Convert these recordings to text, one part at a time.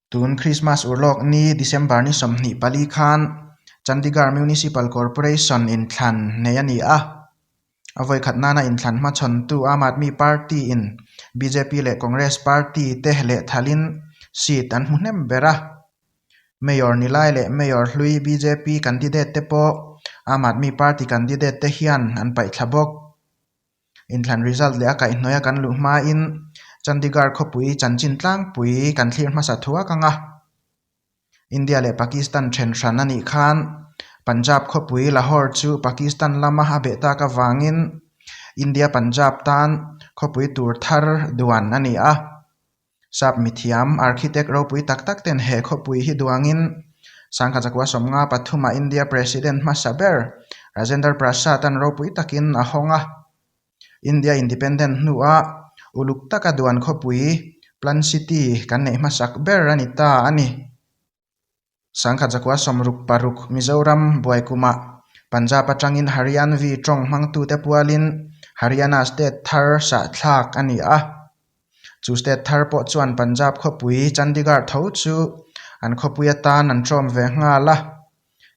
Tun Krismas urlawk ni December ni 24 khan Chandigarh Municipal Corporation inthlan nei a ni a. A vawikhat nana inthlan hmachhawntu Aam Aadmi Party in bjp leh Congress Party te lehthalin seat an hmu hnem ber a. Mayor Nilai leh Mayor hlui bjp candidate te pawh Aam Aadmi Party candidate te hian an paihthla bawk. Inthlan result leh a kaihhnawih a kan luh hmain Chandigarh khawpui chanchin tlangpui kan thlir hmasa thuak ang a. India leh Pakistan then hran a nih khan Punjab khawpui Lahore chu Pakistan lama a beh tak avangin India Punjab tan khawpui tur thar duan a ni a. Sap mithiam, architect ropui tak tak ten he khawpui hi duangin Sangha Chakua 53 ah India President hmasa ber Rajendra Prasad an ropui takin a hawng a. India Independent hnuah uluk taka duan khawpui Plan City kan neih hmasak ber a ni ta a ni. Sangha Chakua 66 Mizoram buai kumah Punjab atangin Haryanvi tawng hmangtute pualin Haryana state thar sahthlak a ni a. Chu state thar pawh chuan Punjab khawpui Chandigarh tho chu an khawpui atan an ṭawm ve nghal a.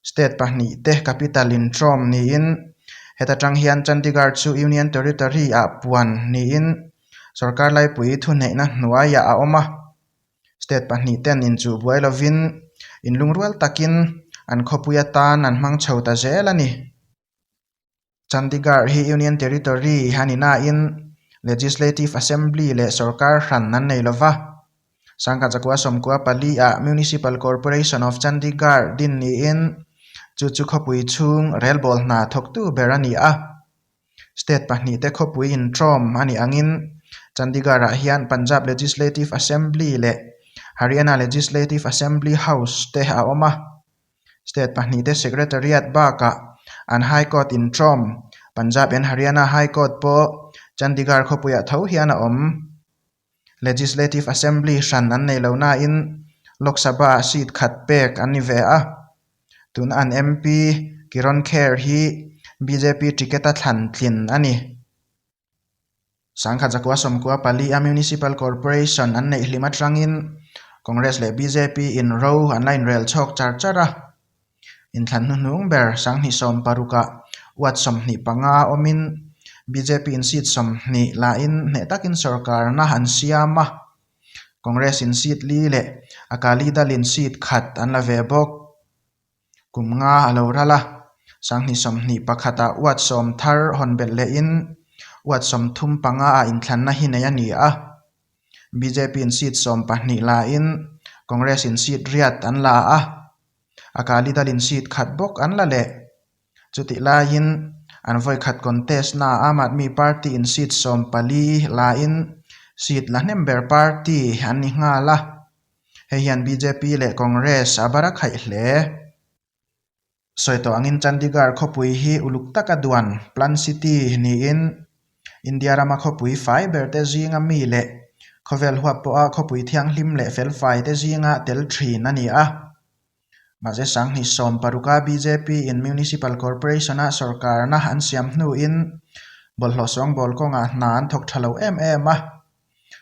State pahnih te capital in ṭawm niin heta ṭang hian Chandigarh chu Union Territory ah puan niin sorkar laipui thuneihna hnuaiah a awm a. State pahnih ten inchuh buai lovin inlungrual takin an khawpui atan an hmang chho ta zel a ni. Chandigarh hi Union Territory a ni nain Legislative Assembly leh sorkar hran an nei lova. Sangha Chakua 94 ah Municipal Corporation of Chandigarh din niin chu chu khawpui chhung relbawl hna thawktu ber a ni a. State pahnih te khawpui intawm a nih angin Chandigarh ah hian Punjab Legislative Assembly leh Haryana Legislative Assembly House te a awm a. State pahnih te Secretariat bakah an High Court intawm Punjab and Haryana High Court pawh Chandigarh khawpuiah tho hian a awm. Legislative Assembly hran an nei lo nain Lok Sabha ah seat khat pek an ni ve a. Tuna an MP Kiran Kher hi bjp ticket a thlan tlin a ni. Sangha Chakua 94 a Municipal Corporation an neih hlim atangin Congress leh bjp in ro an la inrel chhawk char char a. Inthlan hnuhnung ber Sanghnih 60 ah ward 25 awmin bjp in seat 20 lahin hneh takin sorkarna an siam a. Congress in seat li leh Akali Dal in seat khat an la ve bawk. Kum nga a lo ral a, Sanghnih 21 ah ward sawm thar hawn belh lehin ward 35 ah inthlanna hi nei a ni a. Bjp in seat 12 lahin Congress in seat riat an la a, Akali Dal in seat khat bawk an la leh. Chutih laiin an vawi khat contest na Aam Aadmi Party in seat 14 lahin seat la hnem ber party an ni nghal a. Hei hian bjp leh Congress a bar a khaih hle. Sawi tawh angin Chandigarh khawpui hi uluk taka duan Plan City niin India rama khawpui fai ber te zinga mi leh khawvel huap pawha khawpui thianghlim leh felfai te zinga tel thin a ni a. Mahse Sanghnih 60 a bjp in Municipal Corporation a sorkarna an siam hnuin bawlhhlawh sawngbawl kawngah hna an thawk tha lo em em a.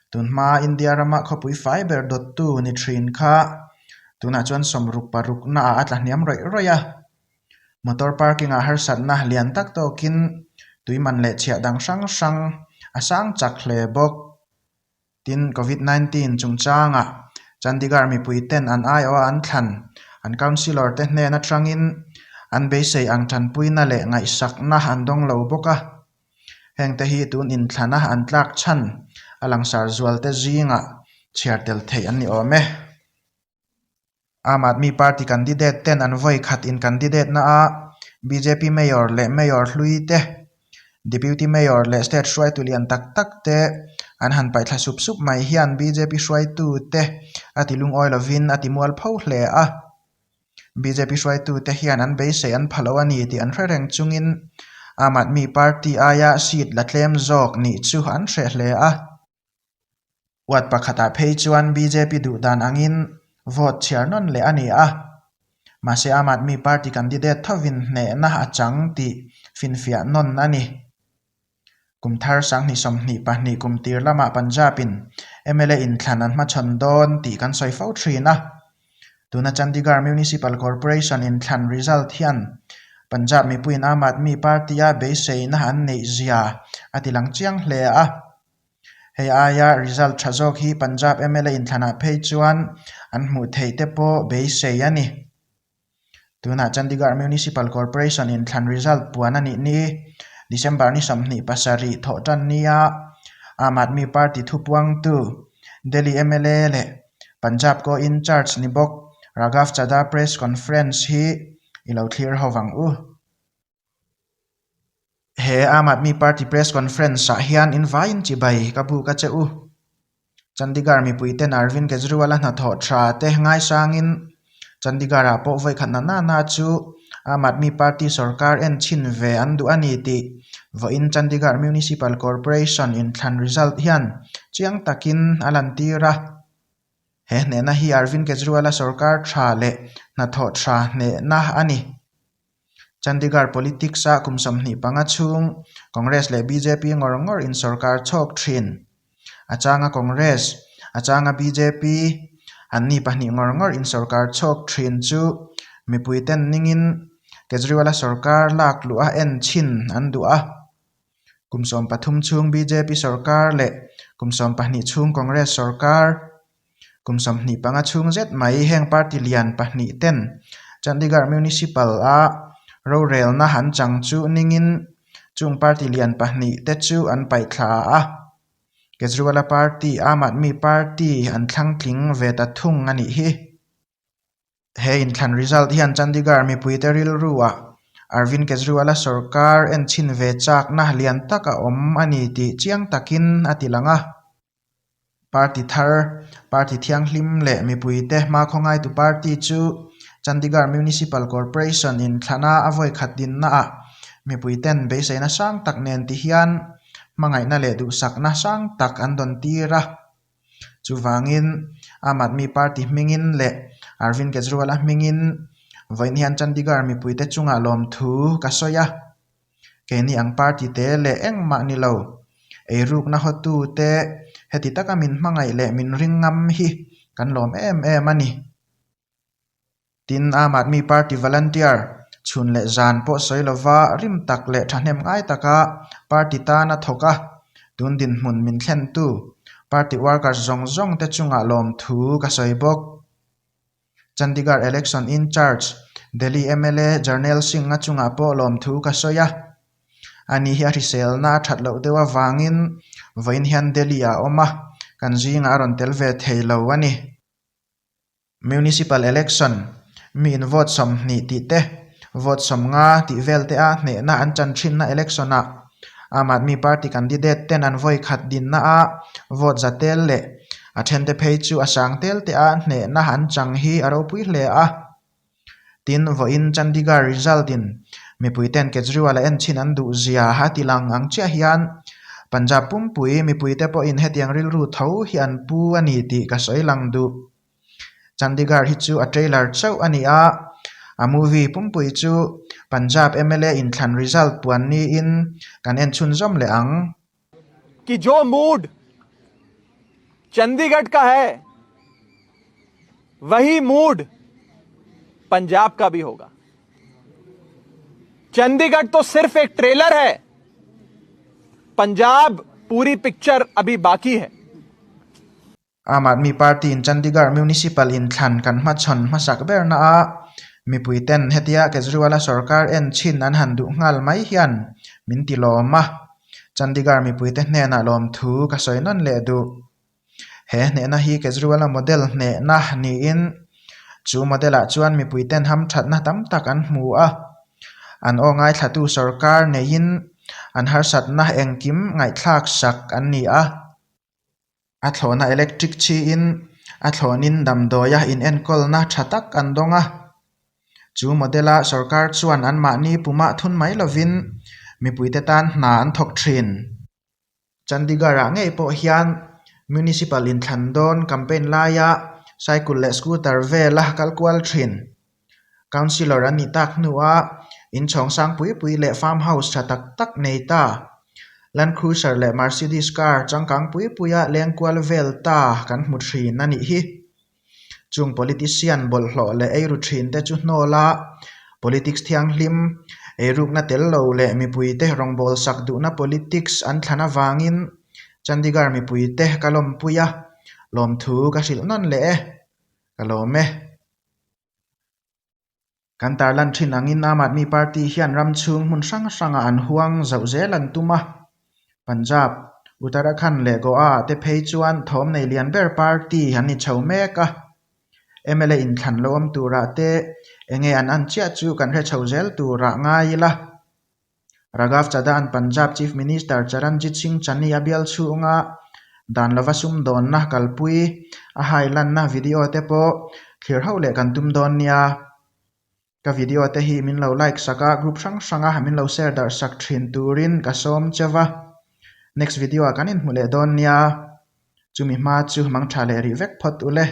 Tunhma India rama khawpui fai ber dawttu ni thin kha tunah chuan 66 naah a tla hniam rawih rawih a. Motor parking ah harsatna lian tak tawkin tui man leh chhiah dang hrang hrang a sang chak hle bawk. Tin, Covid 19 chungchangah Chandigarh mipui ten an aiawh a an thlan an councillor te hnen atangin an beisei ang tanpuina leh ngaihsakna an dawng lo bawk a. Heng te hi tun inthlana an tlak chhan a langsar zual te zingah chhiar tel theih an ni awm e. Aam Aadmi Party candidate ten an vawi khat in candidate na a bjp Mayor leh Mayor hlui te, Deputy Mayor leh State hruaitu lian tak tak te an han paihthla sup sup mai hian bjp hruaitu te a ti lungawi lovin a ti mual pho hle a. Bjp hruaitute hian an beisei an pha lo a ni tih an hre reng chungin Aam Aadmi Party aia seat la tlem zawk nih chu an hreh hle a. Ward pakhatah phei chuan bjp duh dan angin vote chhiar nawn leh a ni a. Mahse Aam Aadmi Party candidate thovin hnehna a chang tih finfiah nawn a ni. Kum thar Sanghnih 22 kum tir lamah Punjab in. mla inthlan an hmachhawn dawn tih kan sawi fo thin a. Tuna Chandigarh Municipal Corporation inthlan result hian Punjab mipuiin Aam Aadmi Party-a beiseina an neih zia a tilang chiang hle a. Hei aia result tha zawk hi Punjab mla inthlanah phei chuan an hmuh theih te pawh beisei a ni. Tunah Chandigarh Municipal Corporation inthlan result puan a nih ni. December ni 27 thawh tan nia Aam Aadmi Party thupuangtu Delhi mla leh Punjab Co in-charge ni bawk Raghav Chadha press conference hi i lo thlir ho vang u. He Aam Aadmi Party press conference ah hian invaiin chibai ka buk a che u. Chandigarh mipuiten Arvind Kejriwal-a hnathawh tha te ngaisangin Chandigarh ah pawh vawikhat na nana chu Aam Aadmi Party sorkar en chhin ve an duh a ni tih vawiin Chandigarh Municipal Corporation inthlan result hian chiang takin a lantir a. He hnehna hi Arvind Kejriwal-a sorkar tha leh hnathawh tha hnehna a ni. Chandigarh politics-a kum 25 chhung Congress leh bjp ngawr ngawr in sorkar chhawk thin. A changa Congress, a changa bjp, anni pahnih ngawr ngawr in sorkar chhawk thin chu mipui ten ningin Kejriwal-a sorkar lak luh a en chhin an duh a. Kum 13 chhung bjp sorkar leh kum 12 chhung Congress sorkar Kum 25 chhung zet mai heng party lian pahnih ten Chandigarh Municipal a rorelna an chang chu ningin chung party lian pahnih te chu an paih thla a. Kejriwal-a party Aam Aadmi Party an thlang tling ve ta thung a nih hi. He inthlan result hian Chandigarh mipuite rilruah Arvind Kejriwal-a sorkar enchhin ve chakna lian tak a awm a ni tih chiang takin a ti lang a. Party thar, party thianghlim leh mipuite hmakhaw ngaitu party chu Chandigarh Municipal Corporation inthlana a vawikhat dinnaah mipuiten beiseina sang tak nen ti hian hmangaihna leh duhsakna sang tak an dawn tir a. Chuvangin, Aam Aadmi Party hmingin leh Arvind Kejriwal-a hmingin vawiin hian Chandigarh mipuite chungah lawmthu ka sawi a. Keini ang party te leh engmah ni lo, eirukna hotu te heti taka min hmangaih leh min ring ngam hi kan lawm em em a ni. Tin, Aam Aadmi Party volunteer chhun leh zan pawh sawi lova rim tak leh thahnem ngai taka party tan a thawk a, tun dinhmun min thlentu party workers zawng zawng te chungah lawmthu ka sawi bawk. Chandigarh Election in-charge Delhi mla Jarnail Singh-a chungah pawh lawmthu ka sawi a. Ani hi a hriselna a that loh deuh avangin vawiin hian Delhi-ah a awm a, kan zingah a rawn tel ve thei lo a ni. Municipal Election mi in vote 20 tih te, vote 50 tih vel te a hnehna an chan thinna election-ah Aam Aadmi Party candidate ten an vawi khat dinna a vote za tel leh a thente phei chu a sang tel te a hnehna an chang hi a ropui hle a. Tin, vawiin Chandigarh result in mipui ten Kejriwal a en chhin an duh zia a ti lang ang chiah hian Punjab pumpui mipui te pawhin hetiang rilru tho hi an pu a ni tih ka sawi lang duh. Chandigarh hi chu a trailer chauh a ni a, a movie pumpui chu Punjab mla inthlan result puan niin kan en chhunzawm leh ang. Ki jo mood Chandigarh ka hai wahi mood Punjab ka bhi hoga. Chandigarh to sirf ek trailer hai, Punjab puri picture abhi baki hai. Aam Aadmi Party in Chandigarh Municipal inthlan kan hmachhawn hmasak berna a, mipui ten hetia Kejriwal-a sorkar en chhin an han duh nghal mai hian min ti lawm a, Chandigarh mipuite hnenah lawmthu ka sawi nawn leh duh. He hnehna hi Kejriwal-a model hnehna niin chu model-ah chuan mipui ten hamthatna tam tak an hmu a, an aw ngaithlatu sorkar neiin an harsatna engkim ngaihthlak sak an ni a. A thlawhna electric chhiin a thlawhnin damdawia inenkawlna tha tak an dawng a. Chu model-a sorkar chuan anmahni pumah thun mai lovin mipuite tan hna an thawk thin. Chandigarh-ah ngei pawh hian Municipal inthlan dawn campaign laia cycle leh scooter vela kal kual thin. Councillor an nih tak hnuah inchhawng sang pui pui leh farm house tha tak tak nei ta. Land Cruiser leh Mercedes car changkang pui puia leng kual vel ta kan hmu thin a nih hi. Chung politician bawlhhlawh leh eiru thin te chu hnawl a, politics thianghlim, eirukna tel lo leh mipuite rawngbâwl sak duhna politics an thlan avangin Chandigarh mipuite ka lawmpui a, lawmthu ka hrilh nawn leh e, ka lawm e. Kan tarlan thin angin Aam Aadmi Party hian ram chhung hmun hrang hrangah an huang zauh zel an tum a. Punjab, Uttarakhand leh Goa-ah te phei chuan thawm nei lian ber party an ni chho mek a. Mla inthlan lo awm turah te enge an an chiah chu kan hre chho zel turah ngai ila. Raghav Chadha-a'n Punjab Chief Minister Charanjit Singh Channi a bial chhunga dan lova sumdawnna kalpui a hailanna video te pawh thlir ho leh kan tum dawn nia. Ka video te hi min lo like sak a, group hrang hranga min lo share darh sak thin turin ka sawm che va. Next video ah kan inhmu leh dawn nia. Chumi hma chu mang tha leh rih vek phawt ule.